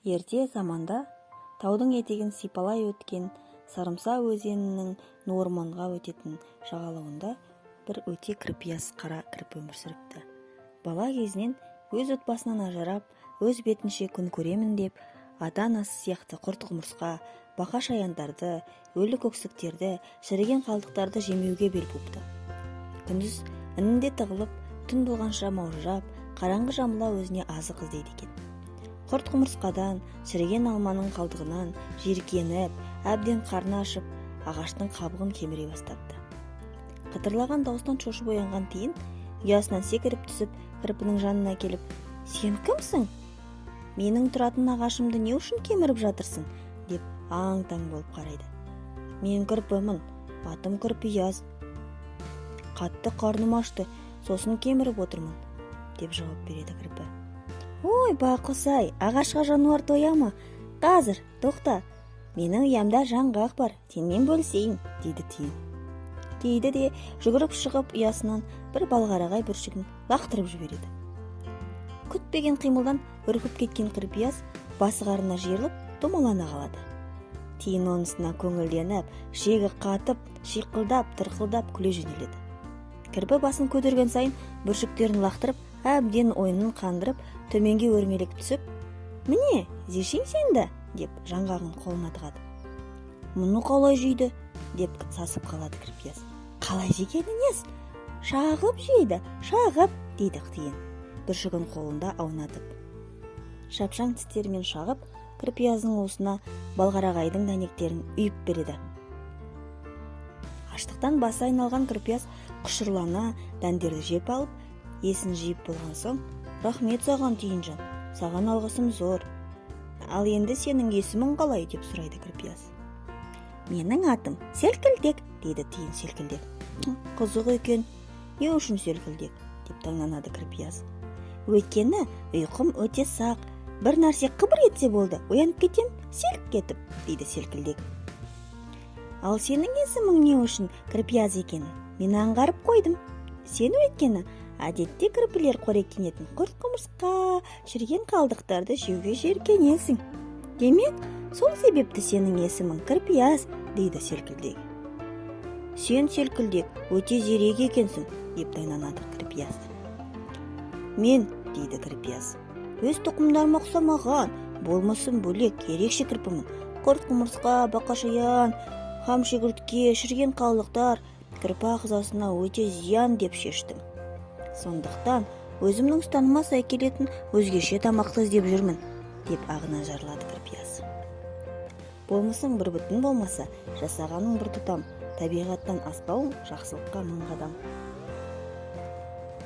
Ерте заманда таудың етегін сипалай өткен Сарымса өзенінің ну орманға өтетін жағалауында бір өте кірпияз қара кірпі өмір сүріпті. Бала кезінен өз отбасынан ажырап, өз бетінше күн көремін деп, ата-анасы сияқты құрт-құмырсқа, бақа-шаяндарды, өлі көксіктерді, шіріген қалдықтарды жемеуге бел буыпты. Күндіз інінде тығылып, түн болғанша маужырап, қараңғы жамыла өзіне азық іздейді екен. Құрт-құмырсқадан, шіріген алманың қалдығынан жиіркеніп, әбден қарны ашып, ағаштың қабығын кеміре бастапты. Қытырлаған дауыстан шошып оянған тиін ұясынан секіріп түсіп, кірпінің жанына келіп: «Сен кімсің? Менің тұратын ағашымды не үшін кеміріп жатырсың?» – деп аң-таң болып қарайды. «Мен кірпімін, атым Кірпияз. Қатты қарным ашты, сосын кеміріп отырмын», – деп жауап береді кірпі. «Ой, байқұс-ай, ағашқа жануар тоя ма? Қазір, тоқта, менің ұямда жаңғақ бар, сенімен бөлісейін», – дейді тиін. Дейді де, жүгіріп шығып, ұясынан бір балқарағай бүршігін лақтырып жібереді. Күтпеген қимылдан үркіп кеткен Кірпияз басы қарнына жиырылып, домалана қалады. Тиін онысына көңілденіп, шегі қатып, шиқылдап, тырқылдап күле жөнеледі. Кірпі басын көтерген сайын бүршіктерін лақтырып, әбден ойынын қандырып, төменге өрмелеп түсіп: «Міне, жесең сенді», – деп жаңғағын қолына тығады. «Мұны қалай жейді?» – деп сасып қалады Кірпияз. «Қалай жегені несі, шағып жейді, шағып», – дейді тиін бүршігін қолында аунатып. Шапшаң тістерімен шағып, Кірпияздың уысына балқарағайдың дәнектерін үйіп береді. Аштықтан басы айналған Кірпияз құшырлана дәндерді жеп алып, есін жиып болған соң: «Рахмет саған, тиынжан, саған алғысым зор. Ал енді сенің есімің қалай?» – деп сұрайды Кірпияз. «Менің атым Селкілдек», – дейді тиін селкілдеп. «Қызық екен, не үшін Селкілдек?» – деп таңданады Кірпияз. «Өйткені ұйқым өте сақ, бір нәрсе қыбыр етсе болды, оянып кетем селк етіп», – дейді Селкілдек. «Ал сенің есімің не үшін Кірпияз екенін мен аңғарып қойдым. Сен өйткені әдетте кірпілер қоректенетін құрт құмырсқа, шіріген қалдықтарды жеуге жиіркенесің. Демек, сол себепті сенің есімің Кірпияз», – дейді Селкілдек. «Сен, Селкілдек, өте зерек екенсің», – деп таңданады Кірпияз. «Мен, – дейді Кірпияз, – өз тұқымдарыма ұқсамаған, болмысым бөлек, ерекше кірпімін. Құрт құмырсқа, бақа-шаян, һәм шегіртке, шіріген қалдықтар кірпі ағзасына өте зиян деп шештім. Сондықтан өзімнің ұстаныма сай келетін өзгеше тамақты іздеп жүрмін», – деп ағынан жарылады Кірпияз. Болмысың бір бүтін болмаса, жасағаның бір тұтам, табиғаттан аспауың жақсылыққа мың қадам.